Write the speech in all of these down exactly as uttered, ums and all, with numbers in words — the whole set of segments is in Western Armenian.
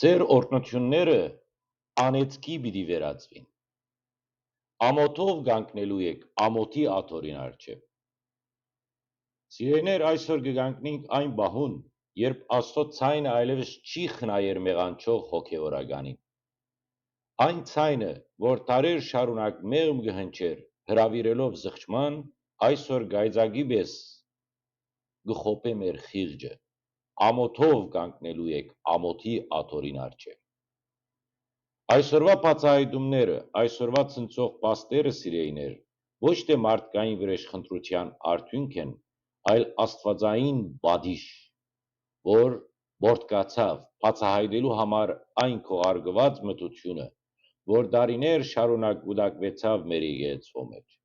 Ձեր օրհնութիւնները անեծքի պիտի վերածուին։ Ամօթով կանգնելու եք ամօթի աթոռին առջեւ։ Սիրելիներ, այսօր կը կանգնենք այն պահուն, երբ Աստծո ձայնը այլեւս չի խնայեր մեղանչող հոգեորականին։ Այն ձայնը, որ դարեր շարունակ մեղմ կը հնչէր, հրաւիրելով զղջման, այսօր կայծակի պէս կը խոփէ մեր խիղճը։ Ամօթով կանգնելու եք ամօթի աթոռին առջեւ։ Այսօրվա բացայայտումները, այսօրվա ցնցող փաստերը, սիրելիներ, ոչ թէ մարդկային վրեժխնդրութեան արդիւնք են, այլ աստուածային պատիժ, որ պոռթկացաւ բացայայտելու համար այն քողարկուած մթությունը, որ դարիներ շարունակ կուտակուեցաւ մեր եկեղեցւոյ մէջ։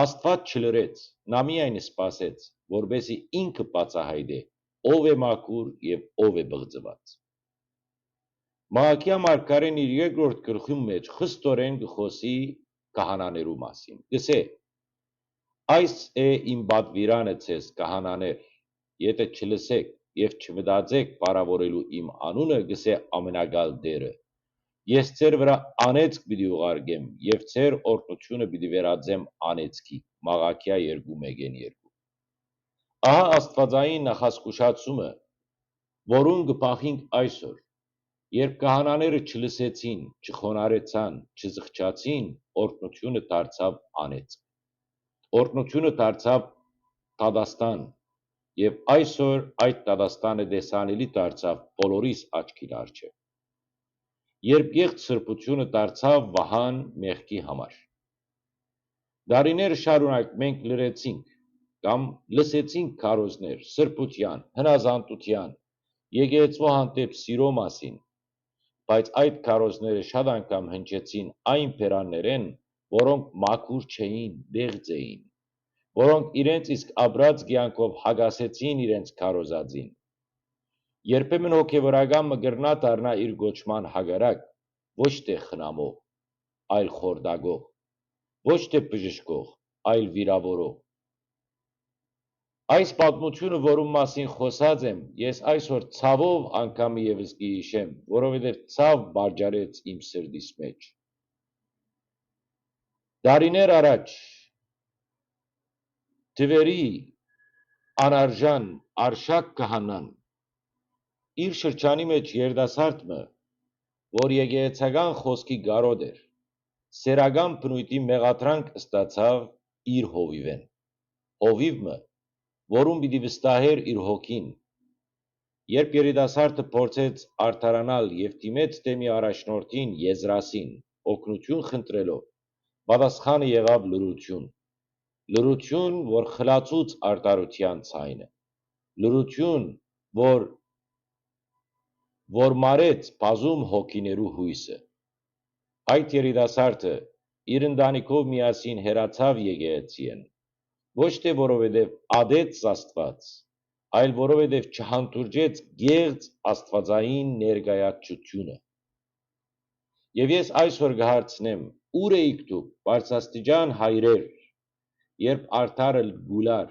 Աստուած չլռեց, նա միայն սպասեց, որպէսզի ինքը բացայայտէ ով է մաքուր եւ ով է պղծուած։ Մաղաքիա մարգարէն իր երկրորդ գլխին մէջ խստօրէն կը խօսի քահանաներու մասին։ Կ'ըսէ. «Այս է իմ պատուիրանը ձեզ, քահանաներ, եթէ չլսէք եւ չմտածէք փառաւորելու իմ անունը, կ'ըսէ Ամենակալ Տէրը, ես ձեր վրայ անեծք պիտի ուղարկեմ եւ ձեր օրհնութիւնը պիտի վերածեմ անեծքի»։ Մաղաքիա երկու մէկէն երկու։ Ահա աստուածային նախազգուշացումը, որուն կը բախինք այսօր, երբ քահանաները չլսեցին, չխոնարհեցան, չզղջացին, օրհնութիւնը դարձաւ անեծք։ Օրհնութիւնը դարձաւ դատաստան, եւ այսօր այդ դատաստանը տեսանելի դարձաւ բոլորիս աչքին առջեւ, երբ եղծ սրբութիւնը դարձաւ վահան մեղքի համար։ Դարիներ շարունակ մենք լռեցինք կամ լսեցինք քարոզներ սրբութեան, հնազանդութեան, եկեղեցւոյ հանդէպ սիրոյ մասին, բայց այդ քարոզները շատ անգամ հնչեցին այն բերաններէն, որոնք մաքուր չէին, դեղձ էին, որոնք իրենց իսկ ապրած կեանքով հակասեցին իրենց քարոզածին։ Երբեմն հոգեվորական մը կրնայ դառնայ իր կոչման հակառակ, ոչ թէ խնամող, այլ խորտակող, ոչ թէ բժշկող, այլ վիրաւորող։ Այս պատմութիւնը, որուն մասին խօսած եմ, ես այսօր ցաւով անգամ եւս կը յիշեմ, որովհետեւ ցաւ պատճառեց իմ սրտիս մէջ։ Դարիներ առաջ Թուէրի անարժան Արշակ քահանան իր շրջանի մէջ երիտասարդ մը, որ եկեղեցական խօսքի կարօտ էր, սեռական բնոյթի մեղադրանք ստացաւ իր հովիւէն։ Հովիւ մը, որուն պիտի վստահէր իր հոգին։ Երբ երիտասարդը փորձեց արդարանալ եւ դիմեց թեմի առաջնորդին Եզրասին, օգնութիւն խնդրելով, պատասխանը եղաւ լռութիւն։ Լռութիւն, որ խլացուց արդարութեան ձայնը։ Լռութիւն, որ, որ մարեց բազում հոգիներու յոյսը։ Այդ երիտասարդը իր ընտանիքով միասին հեռացաւ եկեղեցիէն, ոչ թէ որովհետեւ ատեց Աստուած, այլ որովհետեւ չհանդուրժեց գեղձ աստուածային ներկայացուցչութիւնը։ Եւ ես այսօր կը հարցնեմ, ո՞ւր էիք դուք, բարձրաստիճան հայրեր, երբ արդարը կուլար,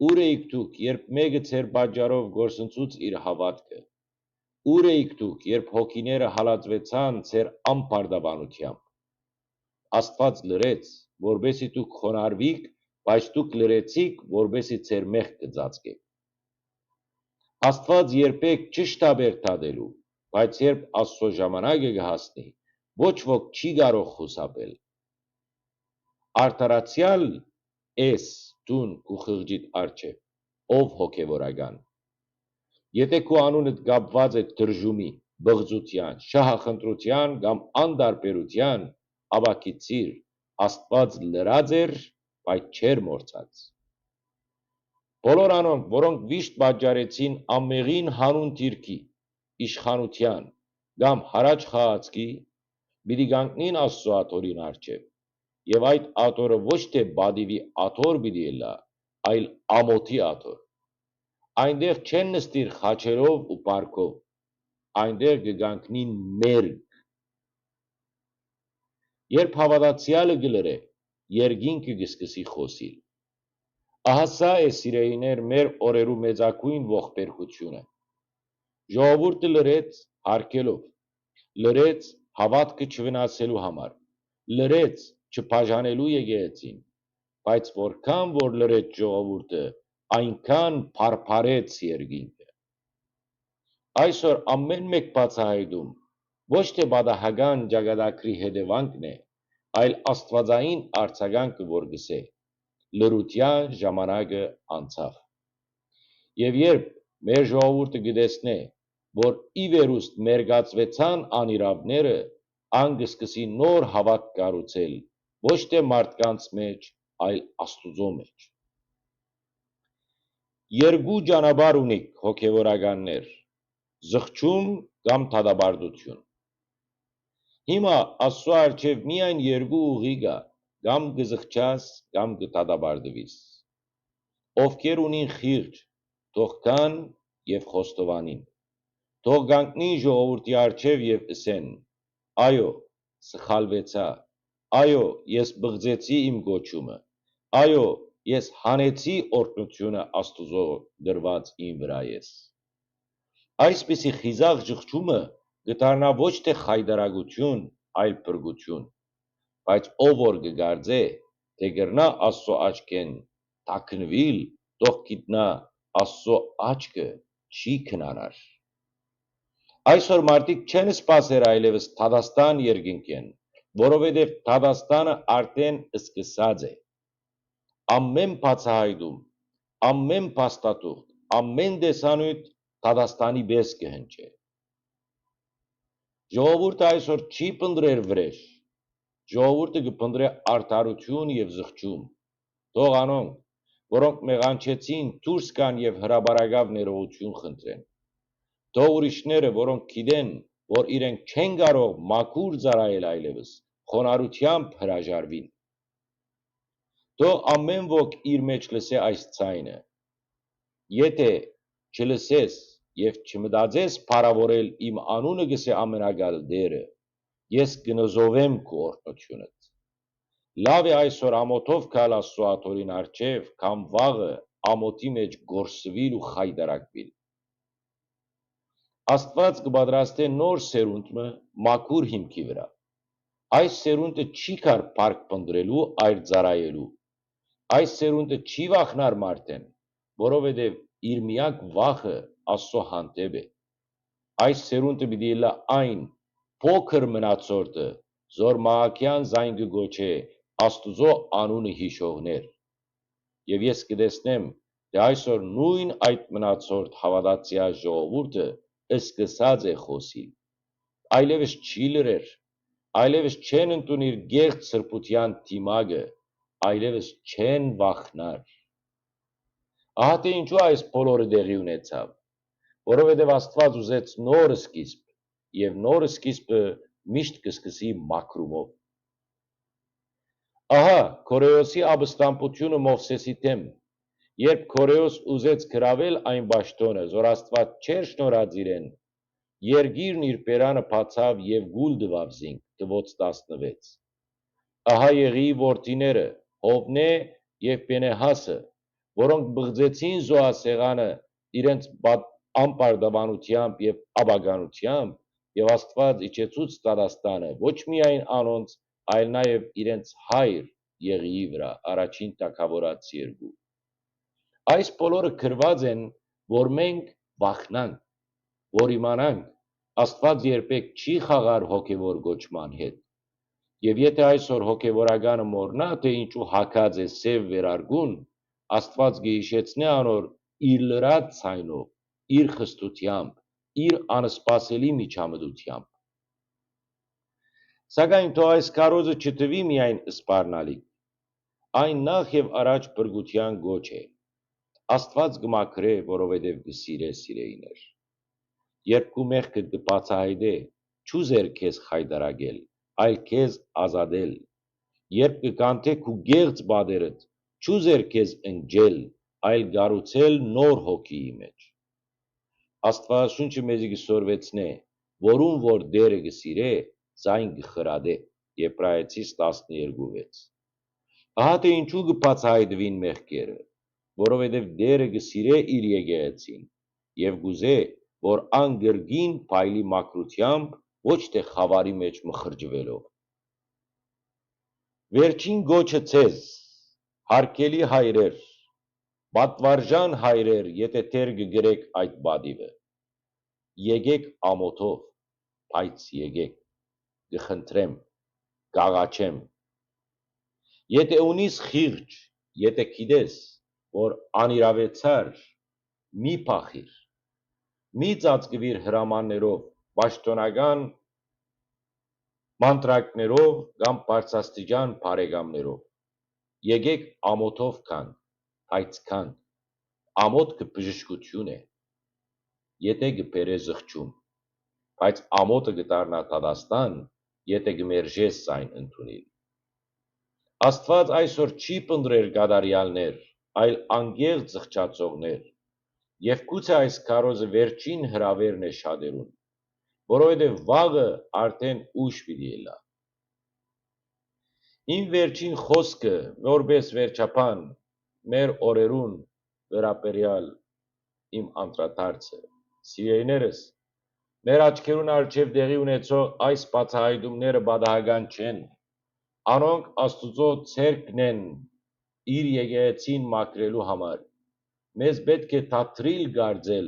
ո՞ւր էիք դուք, երբ մէկը ձեր պատճառով կորսնցուց իր հաւատքը, ո՞ւր էիք դուք, երբ հոգիները հալածուեցան ձեր անպարտաւանութեամբ։ Աստուած լռեց, որպէսզի դուք խոնարհուիք, բայց դուք լռեցիք, որպէսզի ձեր մեղքը ծածկէ։ Աստուած երբեք չի շտապեր դատելու, բայց երբ Աստուծոյ ժամանակը կը հասնի, ոչ ոք չի կարող խուսափել։ Արդարացեալ ես դուն քու խղճիդ առջեւ, ով հոգեվորական։ Եթէ քու անունդ կապուած է դրժումի, պղծութեան, շահախնդրութեան կամ անտարբերութեան, ապա գիտցիր, Աստուած լռած էր, բայց չէր մոռցած։ Բոլոր անոնք, որոնք վիշտ պատճառեցին անմեղին հանուն դիրքի, իշխանութեան կամ յառաջ խաղացքի, պիտի կանգնին Աստուծոյ աթոռին առջեւ, եւ այդ աթոռը ոչ թէ պատիւի աթոռ պիտի ըլլայ, այլ ամօթի աթոռ։ Այնտեղ չեն նստիր խաչերով ու պարկով, այնտեղ կը կանգնին մերկ։ Երբ հաւատացեալը կը լռէ, երկինքը կը սկսի խօսիլ։ Ահա սա է, սիրելիներ, մեր օրերու մեծագոյն ողբերգութիւնը։ Ժողովուրդը լռեց յարգելով, լռեց հաւատքը չվնասելու համար, լռեց չբաժանելու եկեղեցին, բայց որքան որ լռեց ժողովուրդը, այնքան փարփարեց երկինքը։ Այսօր ամէն մէկ բացայայտում ոչ թէ պատահական ճակատագրի հետեւանքն է, այլ աստուածային արձագանքը, որ կ'ըսէ. «Լռութեան ժամանակը անցաւ»։ Եւ երբ մեր ժողովուրդը կը տեսնէ, որ ի վերուստ մերկացուեցան անիրաւները, ան կը սկսի նոր հաւատք կառուցել, ոչ թէ մարդկանց մէջ, այլ Աստուծոյ մէջ։ Երկու ճանապարհ ունիք, հոգեվորականներ, զղջում կամ դատապարտութիւն։ Հիմա Աստուծոյ առջեւ միայն երկու ուղի կայ, կամ կը զղջաս, կամ կը դատապարտուիս։ Ովքեր ունին խիղճ, թող գան եւ խոստովանին։ Թող կանգնին ժողովուրդի առջեւ եւ ըսեն. «Այո, սխալուեցայ։ Այո, ես պղծեցի իմ կոչումը։ Այո, ես հանեցի օրհնութիւնը Աստուծոյ դրուած իմ վրայ ես»։ Այսպիսի խիզախ զղջումը կը դառնայ ոչ թէ խայտառակութիւն, այլ փրկութիւն։ Բայց ով որ կը կարծէ թէ կրնայ Աստուծոյ աչքէն թաքնուիլ, թող գիտնայ, Աստուծոյ աչքը չի քնանար։ Այսօր մարդիկ չեն սպասեր այլեւս դատաստան երկնքէն, որովհետեւ դատաստանը արդէն սկսած է։ Ամէն բացայայտում, ամէն փաստաթուղթ, ամէն տեսանիւթ դատաստանի պէս կը հնչէ։ Ժողովուրդը այսօր չի փնտռեր վրէժ։ Ժողովուրդը կը փնտռէ արդարութիւն եւ զղջում։ Թող անոնք, որոնք մեղանչեցին, դուրս գան եւ հրապարակաւ ներողութիւն խնդրեն։ Թող ուրիշները, որոնք գիտեն, որ իրենք չեն կարող մաքուր ծառայել այլեւս, խոնարհութեամբ հրաժարուին։ Թող ամէն ոք իր մէջ լսէ այս ձայնը. «Եթէ չլսես եւ չմտածես փառաւորել իմ անունը, կ'ըսէ Ամենակալ Տէրը, ես կը նզովեմ քու օրհնութիւնդ»։ Լաւ է այսօր ամօթով գալ Աստուածատորին առջեւ, քան վաղը ամօթի մէջ կորսուիլ ու խայտառակուիլ։ Աստուած կը պատրաստէ նոր սերունդ մը մաքուր հիմքի վրայ։ Այս սերունդը չի գար փառք փնտռելու, այլ ծառայելու։ Այս սերունդը չի վախնար մարդէն, որովհետեւ իր միակ վախը Աստուծոյ հանդէպ է։ Այս սերունդը պիտի ըլլայ այն փոքր մնացորդը, զոր մահակեան զայն կը կոչէ Աստուծոյ անունը յիշողներ։ Եւ ես կը տեսնեմ թէ այսօր նոյն այդ մնացորդ հաւատացեալ ժողովուրդը սկսած է խօսիլ։ Այլեւս չի լռեր, այլեւս չեն ընդունիր կեղծ սրբութեան դիմակը, այլեւս չեն վախնար։ Ահա թէ ինչու այս բոլորը տեղի ունեցաւ, որովհետեւ Աստուած ուզեց նոր սկիզբ, եւ նոր սկիզբը միշտ կը սկսի մաքրումով։ Ահա Քորեոսի ապստամբութիւնը Մովսէսի դէմ, երբ Քորեոս ուզեց գրաւել այն պաշտօնը, զոր Աստուած չէր շնորհած իրեն, երկիրն իր բերանը բացաւ եւ կուլ տուաւ զինք, Թուոց տասնուեց։ Ահա Եղիի որդիները, Հովնէ եւ Պենեհասը, որոնք պղծեցին զոհասեղանը իրենց պատ-, անպարտաւանութեամբ եւ ապականութեամբ, եւ Աստուած իջեցուց դատաստանը ոչ միայն անոնց, այլ նաեւ իրենց հայր Եղիի վրայ, առաջին թագաւորաց երկու։ Այս բոլորը գրուած են, որ մենք վախնանք, որ իմանանք, Աստուած երբեք չի խաղար հոգեվոր կոչման հետ։ Եւ եթէ այսօր հոգեվորականը մոռնայ, թէ ինչու հագած է սեւ վերարկուն, Աստուած կը յիշեցնէ անոր իր լռած ձայնով, իր խստութեամբ, իր անսպասելի միջամտութեամբ։ Սակայն թող այս քարոզը չթուի միայն սպառնալիք։ Այն նախ եւ առաջ փրկութեան կոչ է։ Աստուած կը մաքրէ, որովհետեւ կը սիրէ սիրեիներ։ Երբ քու մեղքդ կը բացայայտէ, չուզեր քեզ խայտառակել, այլ քեզ ազատել։ Երբ կը կանչէ քու կեղծ պատերդ, չուզեր քեզ ընկճել, այլ կառուցել նոր հոգիի մէջ։ Աստուածաշունչը մեզի կը սորվեցնէ, որուն որ Տէրը կը սիրէ, զայն կը խրատէ, Եբրայեցիս տասներկու վեց։ Ահա թէ ինչու կը բացայայտուին մեղքերը, որովհետեւ Տէրը կը սիրէ իր եկեղեցին եւ կ'ուզէ, որ ան կրկին փայլի մաքրութեամբ, ոչ թէ խաւարի մէջ մխրճուելով։ Վերջին կոչը ձեզ, հարգելի հայրեր, պատվարժան հայրեր, եթէ դեռ կը կրէք այդ պատիւը, եկէք ամօթով, բայց եկէք, կը խնդրեմ, կ'աղաչեմ։ Եթէ ունիս խիղճ, եթէ գիտես, որ անիրաւեցար, մի փախիր։ Մի ծածկուիր հրամաններով, պաշտօնական մանտրակներով կամ բարձրաստիճան բարեկամներով։ Եկէք ամօթով գանք, բայց գանք։ Ամօթքը բժշկութիւն է, եթէ կը բերէ զղջում, բայց ամօթը կը դառնայ դատաստան, եթէ կը մերժես զայն ընդունիլ։ Աստուած այսօր չի փնտռեր կատարեալներ, այլ անկեղծ զղջացողներ, եւ գուցե այս քարոզը վերջին հրաւերն է շատերուն, որովհետեւ վաղը արդէն ուշ պիտի ըլլայ։ Իմ վերջին խօսքը, որպէս վերջաբան, մեր օրերուն վերաբերեալ իմ անդրադարձը։ Սիրելիներս, մեր աչքերուն առջեւ տեղի ունեցող այս բացայայտումները պատահական չեն։ Անոնք Աստուծոյ ձեռքն են իր եկեղեցին մաքրելու համար։ Մեզ պէտք է դադրիլ կարծել,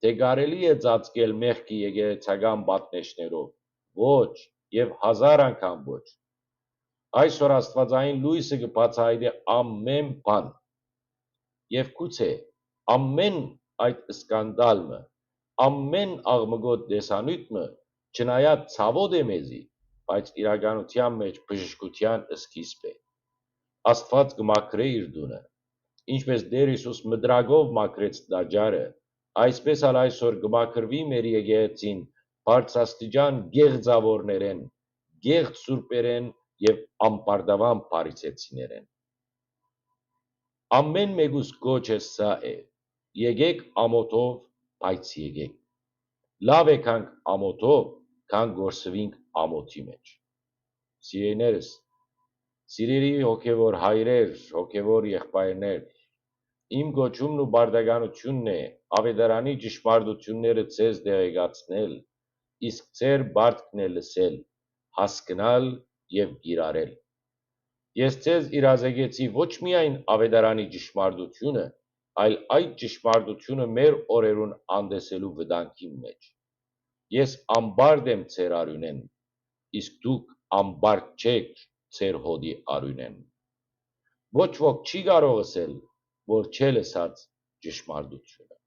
թէ կարելի է ծածկել մեղքը եկեղեցական պատնեշներով։ Ոչ, եւ հազար անգամ ոչ։ Այսօր աստուածային լոյսը կը բացայայտէ ամէն բան։ Եւ գուցե ամէն այդ սկանդալ մը, ամէն աղմկոտ տեսանիւթ մը, չնայած ցաւոտ է մեզի, բայց իրականութեան մէջ բժշկութեան սկիզբ է։ Աստուած կը մաքրէ իր տունը, ինչպէս Տէր Յիսուս մտրակով մաքրեց տաճարը, այսպէս ալ այսօր կը մաքրուի մեր եկեղեցին բարձրաստիճան կեղծաւորներէն, կեղծ սուրբերէն եւ ամբարտաւան փարիսեցիներէն։ Ամէն մէկուս կոչը սա է. եկէք ամօթով, բայց եկէք։ Լաւ է գանք ամօթով, քան կորսուինք ամօթի մէջ։ Սիրելիներս, սիրելի հոգեւոր հայրեր, հոգեւոր եղբայրներ, իմ կոչումն ու պարտականութիւնն է Աւետարանի ճշմարտութիւնները ձեզ տեղեկացնել, իսկ ձեր պարտքն է լսել, հասկնալ եւ կիրառել։ Ես ձեզ իրազեկեցի ոչ միայն Աւետարանի ճշմարտութիւնը, այլ այդ ճշմարտութիւնը մեր օրերուն անտեսելու վտանգին մէջ։ Ես ամբարդ եմ ձեր արիւնէն, իսկ դուք ամբարդ չէք ձեր հօտի արիւնէն։ Ոչ ոք չի կարող ըսել, որ չէ լսած ճշմարտութիւնը։